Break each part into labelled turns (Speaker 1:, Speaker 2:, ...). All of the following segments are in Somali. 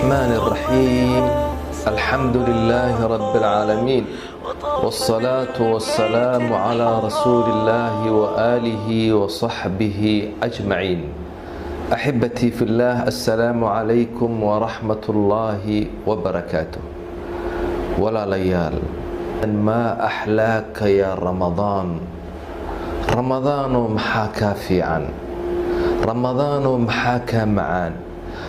Speaker 1: الرحمن الرحيم، الحمد لله رب العالمين، والصلاة والسلام على رسول الله وآله وصحبه أجمعين. أحبتي في الله، السلام عليكم ورحمة الله وبركاته. Walaalayaal, maa axlaaka yaa Ramadaan! Ramadaanoo, maxaa kaa fiican? Ramadaanoo, maxaa kaa macaan?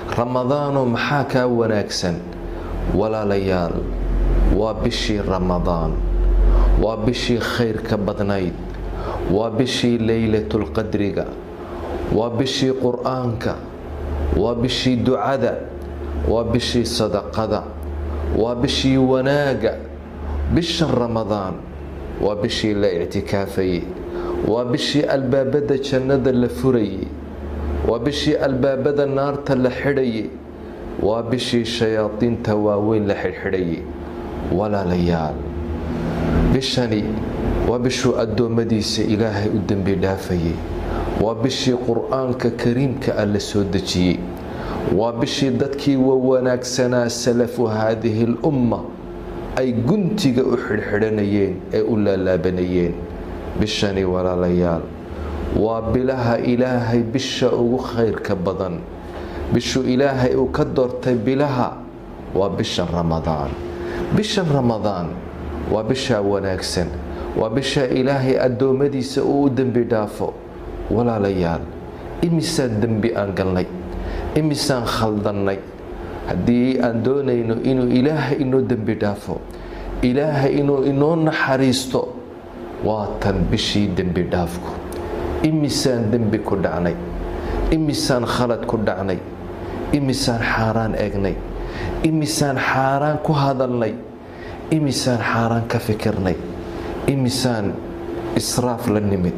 Speaker 1: Ramadaanoo, maxaa kaa wanaagsan? Walaalayaal, waa bishii Ramadaan, waa bishii khayrka badnayd, waa bishii Leylatulqadriga, waa bishii Qur-aanka, waa bishii ducada, waa bishii sadaqada, waa bishii wanaaga. Bishan Ramadaan waa bishii la ictikaafayey, waa bishii albaabada jannada la furayey, waa bishii albaabada naarta la xidhayey, waa bishii shayaadiinta waaweyn la xidhxidhayey. Walaalayaal, bishani waa bishuu addoommadiisa Ilaahay u dembi dhaafayey, waa bishii Qur-aanka Kariimka ah la soo dejiyey, waa bishii dadkii wa wanaagsanaa, salafu haadihi lumma, ay guntiga u xidhxidhanayeen ee u laalaabanayeen. Bishani, walaalayaal, waa bilaha Ilaahay bisha ugu khayrka badan. Bishuu Ilaahay uu ka doortay bilaha waa bisha Ramadaan. Bishan Ramadaan waa bishaa wanaagsan, waa bisha Ilaahay addoommadiisa uu u dembi dhaafo. Walaalayaal, imisaan dembi aan galnay? Imisaan khaldannay? Haddii aan doonayno inuu Ilaahay inoo dembi dhaafo, Ilaahay inuu inoo naxariisto, waa tan bishii dembi dhaafku. Imisaan dembi ku dhacnay? Imisaan khalad ku dhacnay? Imisaan xaaraan eegnay? Imisaan xaaraan ku hadalnay? Imisaan xaaraan ka fikirnay? Imisaan israaf la nimid?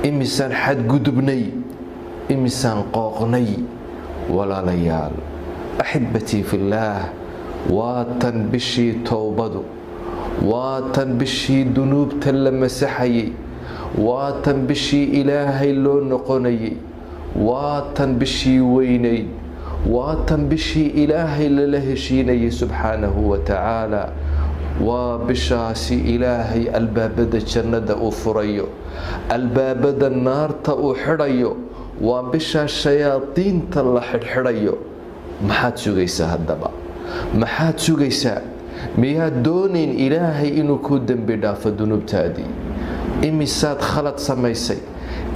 Speaker 1: Imisaan xadgudubnay? Imisaan qooqnay? Walaalayaal, axibatii fillaah, waa tan bishii towbadu, waa tan bishii dunuubta la masaxayey, waa tan bishii Ilaahay loo noqonayey, waa tan bishii weynayd, waa tan bishii Ilaahay lala heshiinayay subxaanahu wa tacaala. Waa bishaasi Ilaahay albaabada jannada uu furayo, albaabada naarta uu xidhayo, waa bishaa shayaadiinta la xidhxidhayo. Maxaad sugaysaa haddaba? Maxaad sugaysaa? Miyaad doonayn Ilaahay inuu kuu dembi dhaafo dunuubtaadii? Imisaad khalad samaysay?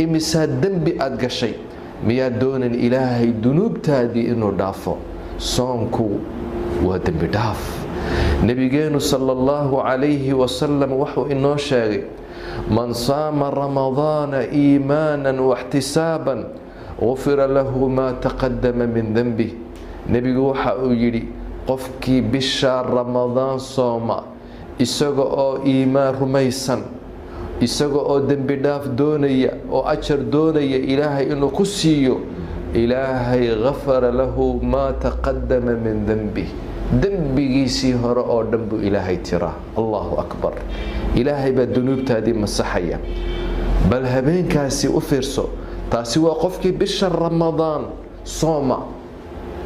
Speaker 1: Imisaad dembi aad gashay? Miyaad doonayn Ilaahay dunuubtaadii inuu dhaafo? Soonku waa dembi dhaaf. Nebigeenu sala allahu calayhi wasalam wuxuu inoo sheegay: "Man saama Ramadaana iimaanan waxtisaaban, gufira lahu maa taqadama min denbih." Nebigu waxa uu yidhi: qofkii bisha Ramadaan sooma isaga oo iimaan rumaysan, isaga oo dembi dhaaf doonaya oo ajar doonaya Ilaahay inuu ku siiyo, Ilaahay gafara lahu maa taqadama min denbih, dembigiisii hore oo dhan buu Ilaahay tiraa. Allahu akbar! Ilaahay baa dunuubtaadii masaxaya. Bal habeenkaasi u fiirso. Taasi waa qofkii bisha Ramadaan sooma.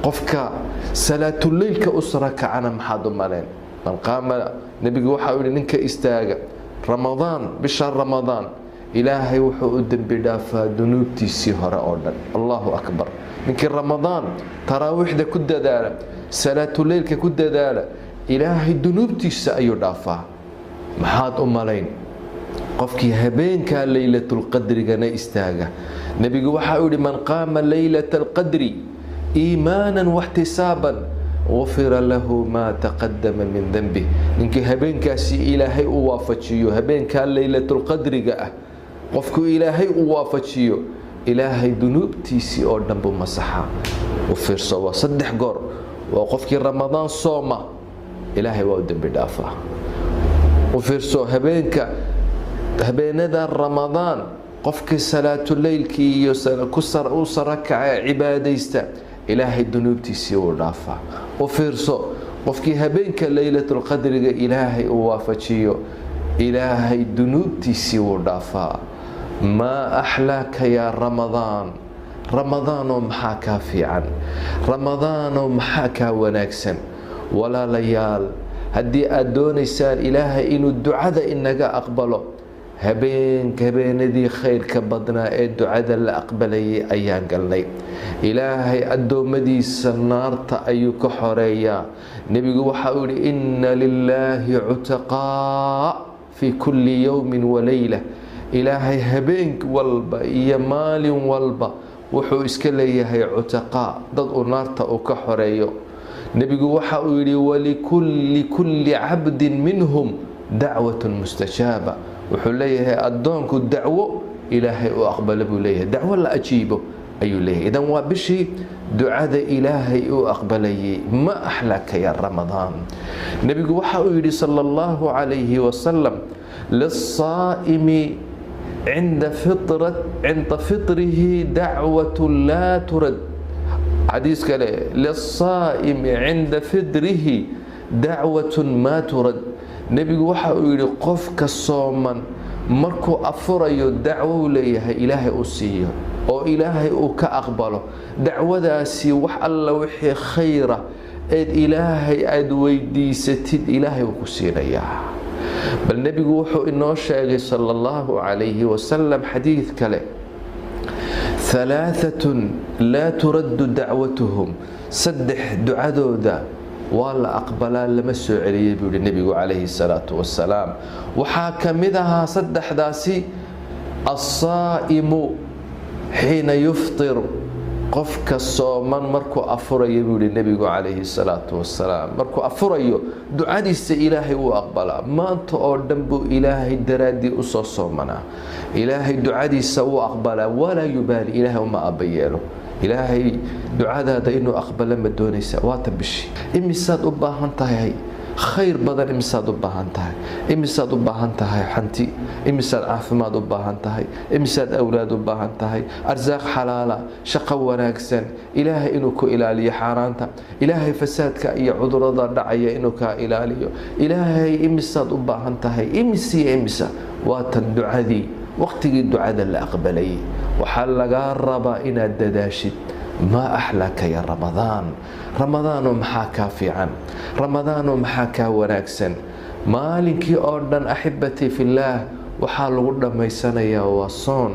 Speaker 1: Qofka salaatuleylka u sarakacana maxaad u maleen? Man qaama, nebigu waxa uu yihi, ninka istaaga Ramadaan, bisha Ramadaan, Ilaahay wuxuu u dembi dhaafaa dunuubtiisii hore oo dhan. Allahu akbar! Ninkii Ramadaan taraawiixda ku dadaala, salaatuleylka ku dadaala, Ilaahay dunuubtiisa ayuu dhaafaa. Maxaad u malayn qofkii habeenkaa Leylatulqadrigana istaaga? Nebigu waxa uu yihi: "Man qaama leylata alqadri iimaanan waxtisaaban, gufira lahu maa taqadama min denbih." Ninkii habeenkaasi Ilaahay u waafajiyo, habeenkaa Leylatulqadriga ah qofkuu Ilaahay u waafajiyo, Ilaahay dunuubtiisii oo dhan buu masaxaa. U fiirso, waa saddex goor. Waa qofkii Ramadaan sooma, Ilaahay waa u dembi dhaafaa. U fiirso, habeenka, habeenada Ramadaan, qofkii salaatuleylkii iyo u sarakaca, cibaadaysta, Ilaahay dunuubtiisii uu dhaafaa. U fiirso, qofkii habeenka Leylatulqadriga Ilaahay uu waafajiyo, Ilaahay dunuubtiisii wuu dhaafaa. Maa axlaaka yaa Ramadaan! Ramadaanoo maxaa kaa fiican? Ramadaanoo maxaa kaa wanaagsan? Walaalayaal, haddii aada doonaysaan Ilaahay inuu ducada inaga aqbalo, habeenka habeenadii khayrka badnaa ee ducada la aqbalayay ayaan galnay. Ilaahay addoommadiisa naarta ayuu ka xoreeyaa. Nebigu waxa uu yihi: "Inna lilaahi cutaqaa fii kulli yowmin waleyla." Ilaahay habeen walba iyo maalin walba wuxuu iska leeyahay cutaqaa, dad uu naarta uu ka xoreeyo. Nebigu waxa uu yihi: "Walikulli kulli cabdin minhum dacwatun mustajaaba." Wuxuu leeyahay addoonku dacwo Ilaahay uu aqbalo buu leeyahay, dacwo la ajiibo ayuu leeyahay. Idan waa bishii ducada Ilaahay uu aqbalayay. Ma axlaka ya Ramadaan! Nebigu waxa uu yidhi sala Allahu calayhi wasalam: "Lisaa'imi cinda fitrihi dacwatu laa turad." Xadiis kale: "Lisaa'imi cinda fitrihi dacwatun maa turad." Nebigu waxa uu yidhi qofka sooman markuu afurayo dacwo leeyahay Ilaahay uu siiyo oo Ilaahay uu ka aqbalo. Dacwadaasi wax alla wixii khayra eed Ilaahay aada weydiisatid, Ilaahay uu ku siinayaa. Bal nebigu wuxuu inoo sheegay sala Allahu calayhi wasalam xadiid kale: "Halaaatun laa turaddu dacwatuhum." Saddex ducadooda waa la aqbalaa, lama soo celiyey, buu yihi nebigu calayhi salaatu wasalaam. Waxaa ka mid ahaa saddexdaasi: "Assaa'imu xiina yuftir." Qofka sooman markuu afurayo, buu yihi nebigu calayhi salaatu wasalaam, markuu afurayo ducadiisa Ilaahay wuu aqbalaa. Maanta oo dhan buu Ilaahay daraaddii usoo soomanaa, Ilaahay ducadiisa wuu aqbalaa. Walaa yubaali, Ilaahay uma aaba yeelo. Ilaahay ducadaada inuu aqbalo ma doonaysa? Waata bishi. Imisaad u baahan tahay khayr badan? Imisaad u baahan tahay? Imisaad u baahan tahay hanti? Imisaad caafimaad u baahan tahay? Imisaad awlaad u baahan tahay? Arsaaq xalaala, shaqo wanaagsan, Ilaahay inuu ku ilaaliyo xaaraanta, Ilaahay fasaadka iyo cudurada dhacaya inuu kaa ilaaliyo. Ilaahay imisaad u baahan tahay? Imisiyo imisa? Waatan ducadii, waqtigii ducada la aqbalayay. Waxaa lagaa rabaa inaad dadaashid. Maa axlaka ya Ramadaan! Ramadaanoo maxaa kaa fiican? Ramadaanoo maxaa kaa wanaagsan? Maalinkii oo dhan, axibatii fillaah, waxaa lagu dhammaysanayaa waa soon,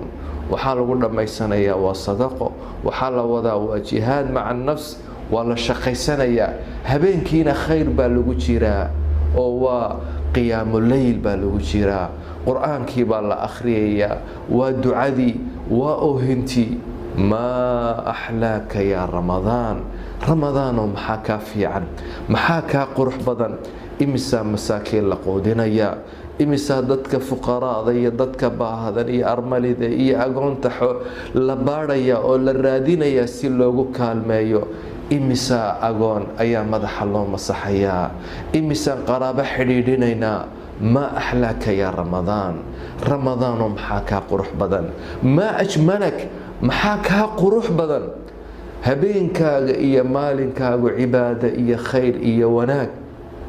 Speaker 1: waxaa lagu dhammaysanayaa waa sadaqo, waxaa la wadaa waa jihaad maca nafs, waa la shaqaysanayaa. Habeenkiina khayr baa lagu jiraa oo waa qiyaamu leyl baa lagu jiraa, Qur-aankii baa la akhriyayaa, waa ducadii, waa oohintii. Maa axlaaka yaa Ramadaan! Ramadaanoo maxaa kaa fiican? Maxaa kaa qurux badan? Imisaa masaakiin la quudinayaa? Imisaa dadka fuqaraada iyo dadka baahdan iyo armalida iyo agoonta la baadhaya oo la raadinayaa si loogu kaalmeeyo? Imisaa agoon ayaa madaxa loo masaxayaa? Imisaan qaraabo xidhiidhinaynaa? Maa axlaaka yaa Ramadaan! Ramadaanoo maxaa kaa qurux badan? Maa ajmalak! Maxaa kaa qurux badan? Habeenkaaga iyo maalinkaagu cibaado iyo khayr iyo wanaag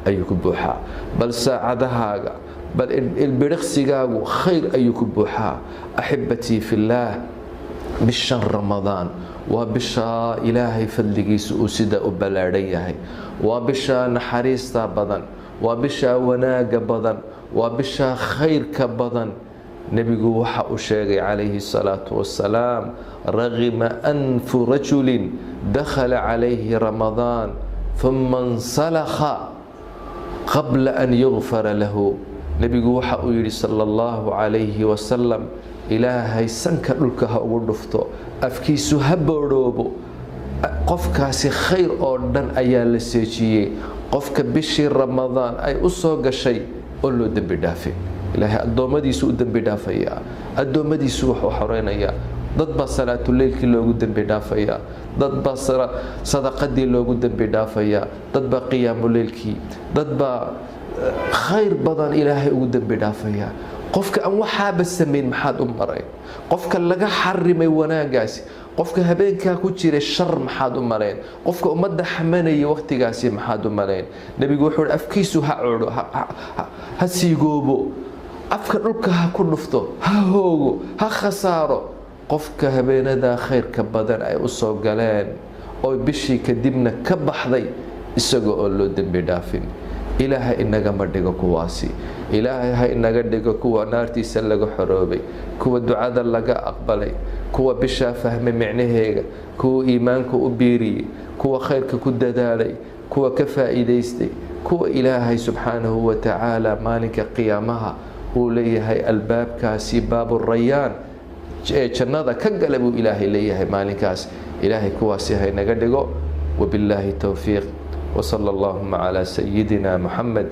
Speaker 1: ayuu ku buuxaa. Bal saacadahaaga, bal ilbiriqsigaagu khayr ayuu ku buuxaa. Axibatii fillaah, bishan Ramadaan waa bishaa Ilaahay fadligiisa uu sidaa u ballaadhan yahay, waa bishaa naxariista badan, waa bishaa wanaaga badan, waa bishaa khayrka badan. Nebigu waxa uu sheegay calayhi salaatu wasalaam: "Ragima anfu rajulin dakhala calayhi Ramadaan huma insalakha qabla an yugfara lahu." Nebigu waxa uu yidhi sala Allahu calayhi wasalam: Ilaahay sanka dhulka ha ugu dhufto, afkiisu ha boodhoobo qofkaasi, khayr oo dhan ayaa la seejiyey, qofka bishii Ramadaan ay u soo gashay oo loo dembi dhaafay. Ilaahay addoommadiisu u dembi dhaafayaa, addoommadiisu wax u xoreynayaa. Dad baa salaatuleylkii loogu dembi dhaafayaa, dad baa sadaqadii loogu dembi dhaafayaa, dad baa qiyaamuleylkii, dad baa khayr badan Ilaahay ugu dembi dhaafayaa. Qofka aan waxaaba samayn maxaad u maray? Qofka laga xarimay wanaagaasi, qofka habeenkaa ku jiray shar maxaad u malayn? Qofka ummadda xamanaya waqtigaasi maxaad u malayn? Nebigu wuxuu hi: afkiisu ha coodho, ha siigoobo, afka dhulka ha ku dhufto, ha hoogo, ha khasaaro. Qofka habeenadaa khayrka badan ay usoo galeen oo bishii kadibna ka baxday isaga oo loo dembi dhaafin, Ilaahay inagama dhigo kuwaasi. Ilaahay ha inaga dhigo kuwa naartiisa laga xoroobay, kuwa ducada laga aqbalay, kuwa bishaa fahmay micnaheega, kuwa iimaanka u biiriyey, kuwa khayrka ku dadaalay, kuwa ka faa'iidaystay, kuwa Ilaahay subxaanahu wa tacaala maalinka qiyaamaha uu leeyahay albaabkaasi baaburayaan ee jannada ka gala buu Ilaahay leeyahay maalinkaas. Ilaahay kuwaasi haynaga dhigo. Wabillaahi towfiiq, wsala allahuma calaa sayidina Muxamed.